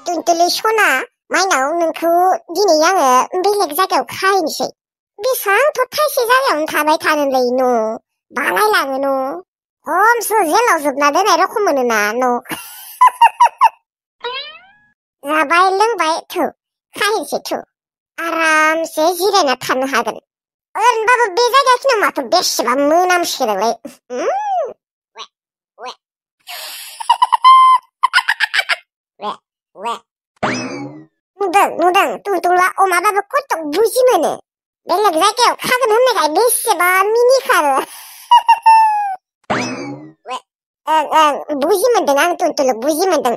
टुनटुलि सना माइनाव नोंखौ दिनै आङो बेलेग जायगायाव खाहैनोसै बेसांथ' थाइसे जायगायावनो थाबाय थानोलै न' बालायलाङो न' खमसो जेलाव जोबना दोननाय रखम मोनोना न' जाबाय लोंबाय थौ खाहैनोसै थौ आरामसे जिरायना थानो हागोन ओरैनोबाबो बे जायगाखिनियाव माथो बेसेबा मोनामसोदोंलै नुदों टुनटुला अमाबाबो खथ' बुजि मोनो बेलेग जायगायाव खागोन होननायखाय बेसेबा मिनिखारो बुजि मोनदों आं टुनटुलु बुजि मोनदों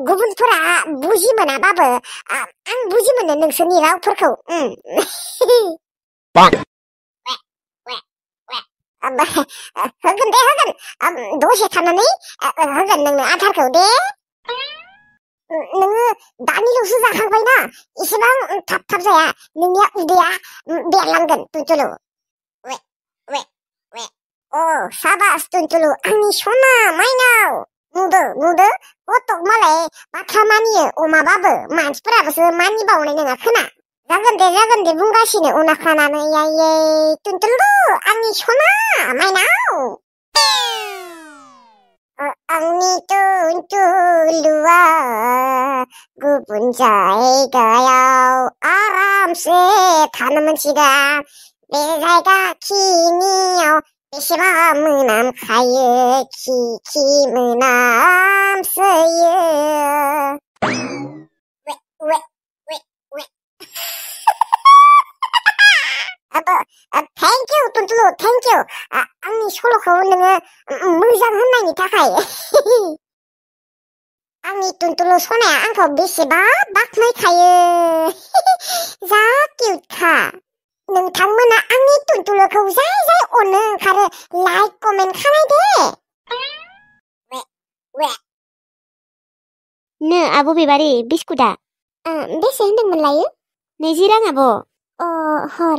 गुबुनफोरा बुजि मोनाबाबो आं बुजि मोनो नोंसोरनि रावफोरखौ होगोन दे होगोन दसे थानानै होगोन नोंनो आदारखौ दे नोङो दानिल'सो जाखांबायना एसेबां थाब थाब जाया नोंनिया उदैया बेरलांगोन टुनटुलु साबास टुनटुलु आंनि सना माइनाव नुदो कतक मालाय बाथ्रा मानियो अमाबाबो मानसिफोराबोसो मानिबावनाय नङा खोना जागोन दे बुंगासिनो उनाव खानानै यायै टुनटुलु आंनि सना माइनाव आंनि टुनटुलुआ गुबुन जायगायाव आरामसे थानो मोनसिगोन बे जायगा खिनियाव बेसेबा मोनामखायो खि मोनामसोयो थेंक इउ टुनटुलु थेंक इउ आंनि सल'खौ नोङो मोजां होननायनि थाखाय आंनि टुनटुलु सनाया आंखौ बेसेबा बाख्नायखायो जा किउटखा नोंथांमोना आंनि टुनटुलुखौ जाय अननो ओंखारो लाइक कमेन्ट खालाय दे नो आब' बेबारि बिस्कुटा बेसे होनदोंमोन लायो 20 रां आब' हर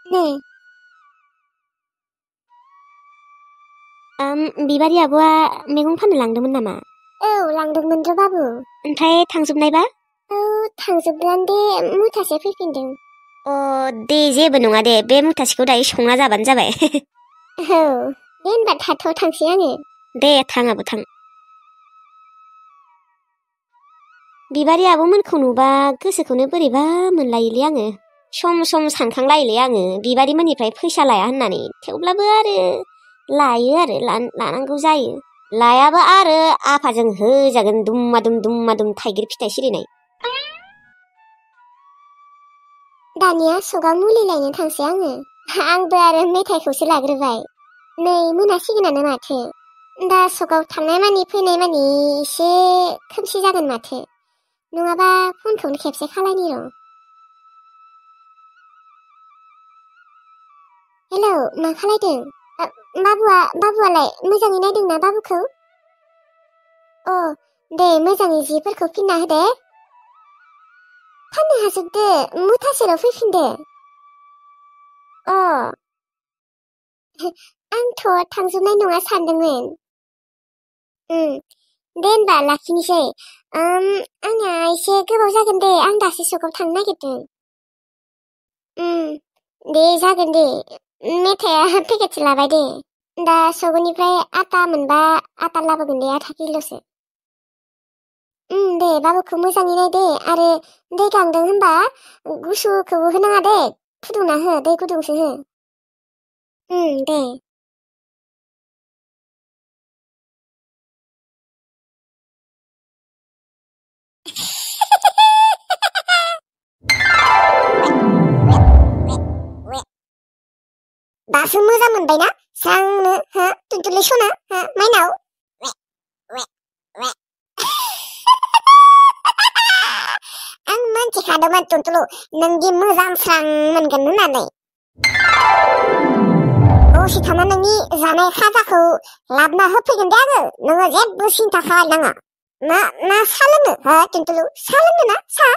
नै बिबारि आब'आ मैगं फाननो लांदोंमोन नामा औ लांदोंमोन र' बाबु ओमफ्राय थांजोबनायबा थांजोबनानै दे मुथासे फैफिनदों दे जेबो नङा दे बे मुथासेखौ दायो संना जाबानो जाबाय औ दे होनबा थांसै आङो दे थां आब' थां बिबारि आब'मोनखौ नुबा गोसोखौनो बोरैबा मोनलायोलै आङो सम सानखांलायोलै आङो बिबारिमोननिफ्राय फैसा लाया होननानै थेवब्लाबो आरो लायो आरो लानांगौ जायो लायाबा आरो आफाजों होजागोन दुम्मा थाइगिर फिथाइ सिरिनाय दानिया सगाव मुलि लायनो थांसै आंबो आरो मेथाइखौसो लाग्रोबाय नै मोनासिगोनानो माथो दा सगाव थांनाय मानि फैनाय मानि एसे खोमसि जागोन माथो नङाबा फनखौनो खेबसे खालायनि र' हेलौ मा खालायदों बाबुआलाय मोजाङै नायदोंना बाबुखौ दे मोजाङै जिफोरखौ फिन्ना होदे फाननो हाजोबदो मुथासेल' फैफिनदो आंथ' थांजोबनाय नङा सानदोंमोन दे होनबा लाखिनोसै आंना एसे गोबाव जागोन दे आं दासो सगाव थांनो नागिरदों दे जागोन दे मेथाइया पेकेटसे लाबाय दे दा सगनिफ्राय आटा मोनबा आटा लाबोगोन दे 1/2 किल'सो दे बाबुखौ मोजाङै नाय दे आरो दै गांदों होनबा गुसुखौबो होनाङा दे फुदुंना हो दै गुदुंसो हो दे दासो मोजां मोनबायना स्रांनो टुनटुलि सना माइनाव आं मिन्थिखादोंमोन टुनटुलु नोंदि मोजां स्रां मोनगोन होननानै दसे थाना नोंनि जानाय खाजाखौ लाबोना होफैगोन दे आङो नोङो जेबो सिन्था खालामनाङा ना सा लोंनो टुनटुलु सा लोंनो ना सा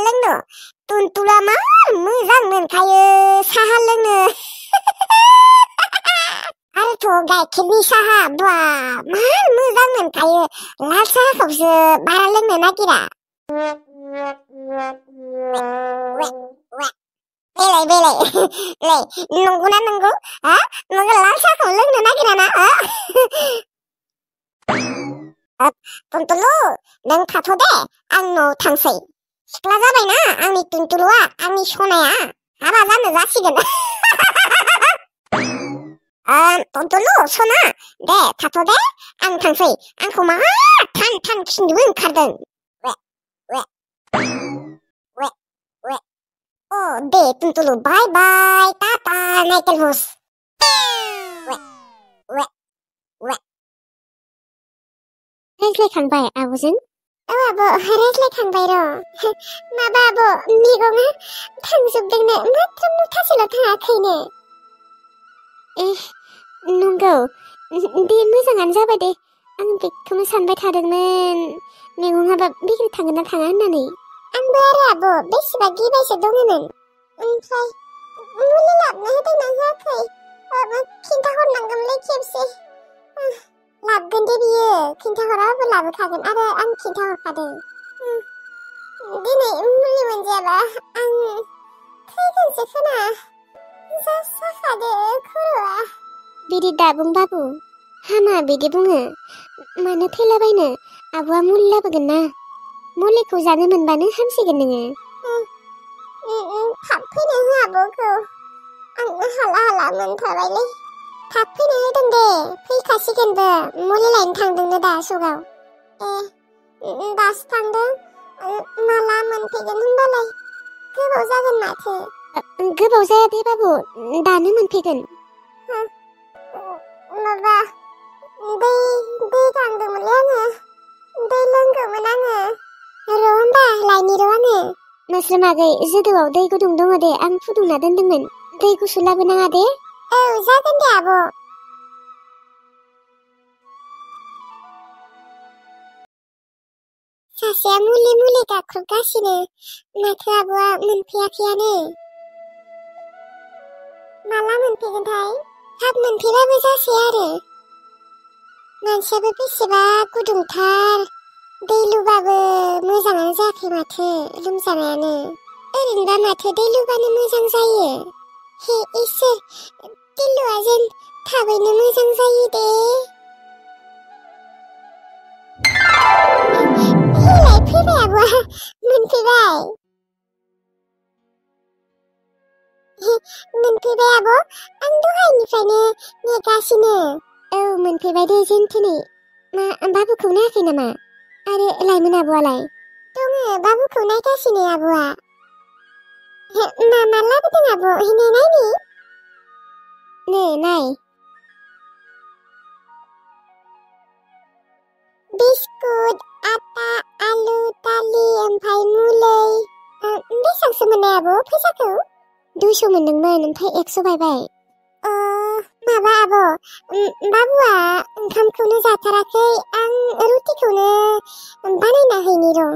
लोंनो टुनटुला मा मोजां मोनखायो साहा लोंनो आरोथ' गाइखेरनि साहा बा मार मोजां मोनखायो लाल साहाखौसो बारा लोंनो नागिरा बेलाय नंगौना नंगौ हा नोङो लाल साहाखौ लोंनो नागिरा ना टुनटुलु नों थाथ' दे आं न'आव थांसै सिख्ला जाबायना आंनि टुनटुलुआ आंनि सनाया हाबा जानो जासिगोन टुनटुलु सना दे थाथ' दे आं थांसै आंखौ मा थान खिनोबो ओंखारदों दे टुनटुलु बाय बाय टाटा नाइकेल हुस रायज्लायखांबाय आब'जों आब' रायज्लायखांबाय र' माबा आब' मैगङा थांजोबदोंनो माथ्र मुथासेल' थाङाखैनो नंगौ दे मोजाङानो जाबाय दे आं बेखौनो सानबाय थादोंमोन मैगङाबा बिग्रि थांगोन ना थाङा होननानै आंबो आरो आब' बेसेबा गिबायसो दङमोन ओमफ्राय मुलि लाबोनो होदोंना होआखै खिन्थाहरनांगोनलै खेबसे लाबोगोन दे बियो खिन्थाहराबो लाबोखागोन आरो आं खिन्थाहरखादों दिनै मुलि मोनजायाबा आं थैगोनसो खोना जाखादो खर'आ बिदि दाबुं बाबु हामा बिदि बुङो मानो थैलाबायनो आब'आ मुलि लाबोगोन ना मुलिखौ जानो मोनबानो हामसिगोन नोङो थाब फैनो हो आब'खौ आं हाला मोनथारबायलै थाब फैनो होदों दे फैखासिगोनबो मुलि लायनो थांदोंनो दा सगाव दासो थांदों माला मोनफैगोन होनबालाय गोबाव जागोन माथो गोबाव जाया दे बाबु दानो मोनफैगोन माबा दै गांदोंमोनलै आङो दै लोंगौमोन आङो र' होमबा लायनि र' आङो नोंसोर मागै जोदौआव दै गुदुं दङ दे आं फुदुंना दोनदोंमोन दै गुसु लाबोनाङा दे औ जागोन दे आब' सासेया मुलि गाख्रुबगासिनो माथो आब'आ मोनफैयाखैयानो माला मोनफैगोनथाय थाब मोनफैबाबो जासै आरो मानसियाबो बेसेबा गुदुंथार दै लुबाबो मोजाङानो जायाखै माथो लोमजानायानो ओरैनोबा माथो दै लुबानो मोजां जायो हे इसोर दै लुआ जेन थाबैनो मोजां जायो दे हेलाय फैबाय आब'आ मोनफैबाय मोनफैबाय आब' आं दहायनिफ्रायनो नेगासिनो औ मोनफैबाय दे जेनथेनै मा बाबुखौ नायाखै नामा आरो लाइमोन आब'आलाय दङ बाबुखौ नायगासिनो आब'आ मा लाबोदों आब' हेने नायनि नै नाय बिस्कुट आटा आलु दालि ओमफ्राय मुलै बेसेबांसो मोननाय आब' फैसाखौ 200 मोनदोंमोन ओमफ्राय 100 बायबाय माबा आब' बाबुआ ओंखामखौनो जाथाराखै आं रुटिखौनो बानायना हैनि र'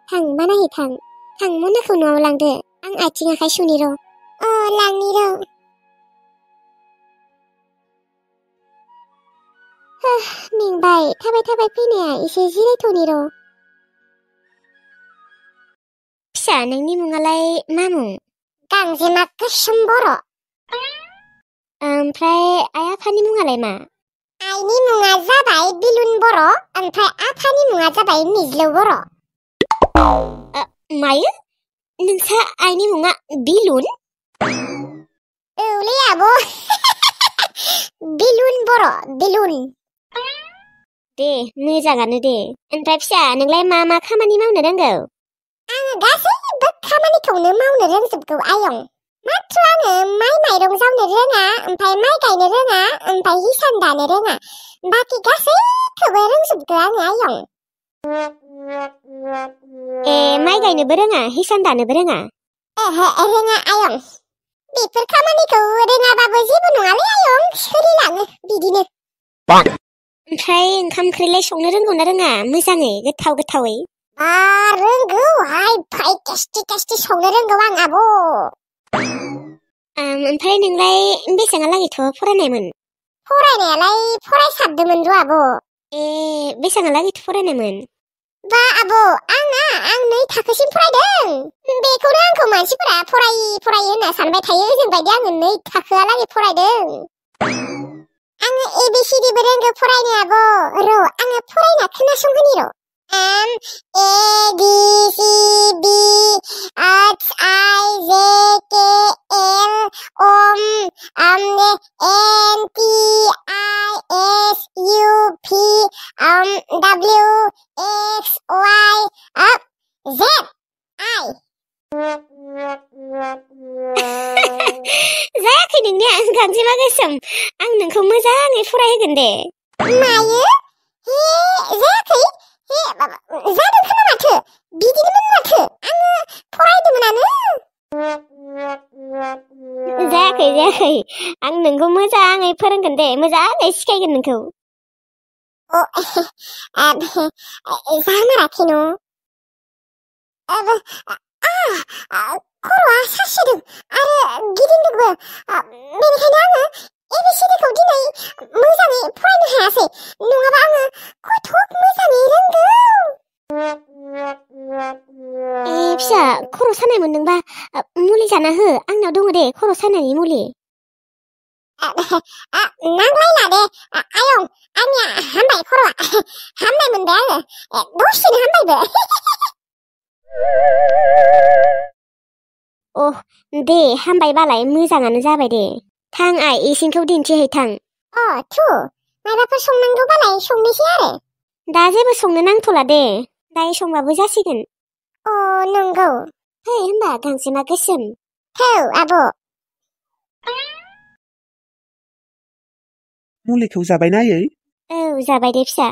थां बानायहै थां मनाखौ न'आव लांदो आं आथिं आखाइ सुनि र' लांनि र' मेंबाय थाबाय फैनाया एसे जिरायथ'नि र' फिसा नोंनि मुङालाय मा मुं गांजेमा गोसोम बर' ओमफ्राय आइ आफानि मुङालाय मा आइनि मुङा जाबाय बिलुन बर' ओमफ्राय आफानि मुङा जाबाय मिज्लौ बर' मायो नोंसा आइनि मुङा बिलुन औलै आब' बिलुन बर' बिलुन दे मोजाङानो दे ओमफ्राय फिसा नोंलाय मा खामानि मावनो रोंगौ आङो गासैबो खामानिखौनो मावनो रोंजोबगौ आयं माथ्र आङो माइरं जावनो रोङा ओमफ्राय माइ गायनो रोङा ओमफ्राय हिसान दानो रोङा बाखि गासैखौबो रोंजोबगौ आङो आयं माइ गायनोबो रोङा हिसान दानोबो रोङा रोङा आयं बेफोर खामानिखौ रोङाबाबो जेबो नङालै आयं सोलिलाङो बिदिनो ओमफ्राय ओंखाम ओंख्रिलाय संनो रोंगौ ना रोङा मोजाङै गोथावै रोंगौ हाय फाय टेस्टि संनो रोंगौ आं आब' ओमफ्राय नोंलाय बेसांहालागैथ' फरायनायमोन? फरायनायालाय फरायसाबदोंमोन र' आब'। बेसांहालागैथ' फरायनायमोन? बा आब' आं 2 थाखोसिम फरायदों। बेखौनो आंखौ मानसिफोरा फराय होनना सानबाय थायो। जोंबायदि आङो 2 थाखोआलागै फरायदों। आङो ABCDबो रोंगौ फरायनो आब'। र' आङो फरायना खोनासंहोनि र'। A B C D H I J K L M N P I S U V W X Y Z I जायाखै नोंनिया गांजेमा गोसोम। आं नोंखौ मोजाङै फरायहोगोन दे। मायो? हे जायाखै? हे जादों खोमा माथो? बिदिनोमोन माथो? आङो फरायदोंमोनानो। जायाखै। आं नोंखौ मोजाङै फोरोंगोन दे। मोजाङै सिखायगोन नोंखौ। जामाराखै न'? खर'आ सासोदों आरो गिदिंदोंबो। बेनिखायनो आङो ABCDखौ दिनै मोजाङै फरायनो हायासै। नङाबा आङो खथ' मोजाङै रोंगौ। फिसा खर' सानाय मोनदोंबा मुलि जाना हो। आंनाव दङ दे खर' सानायनि मुलि। नांलायला दे आयं। आंनिया हामबाय खर'आ। हामनाय मोनबाय आङो। दसेनो हामबायबो। दे हामबायबालाय मोजाङानो जाबाय दे। थां आइ इसिंखौ दिन्थिहै थां। माबाफोर संनांगौबालाय संनोसै आरो। दा जेबो संनो नांथ'ला दे। दाय संबाबो जासिगोन। नंगौ। फै होनबा गांजेमा गोसोम। औ आब'। मुलिखौ जाबायना आयै? औ जाबाय दे फिसा।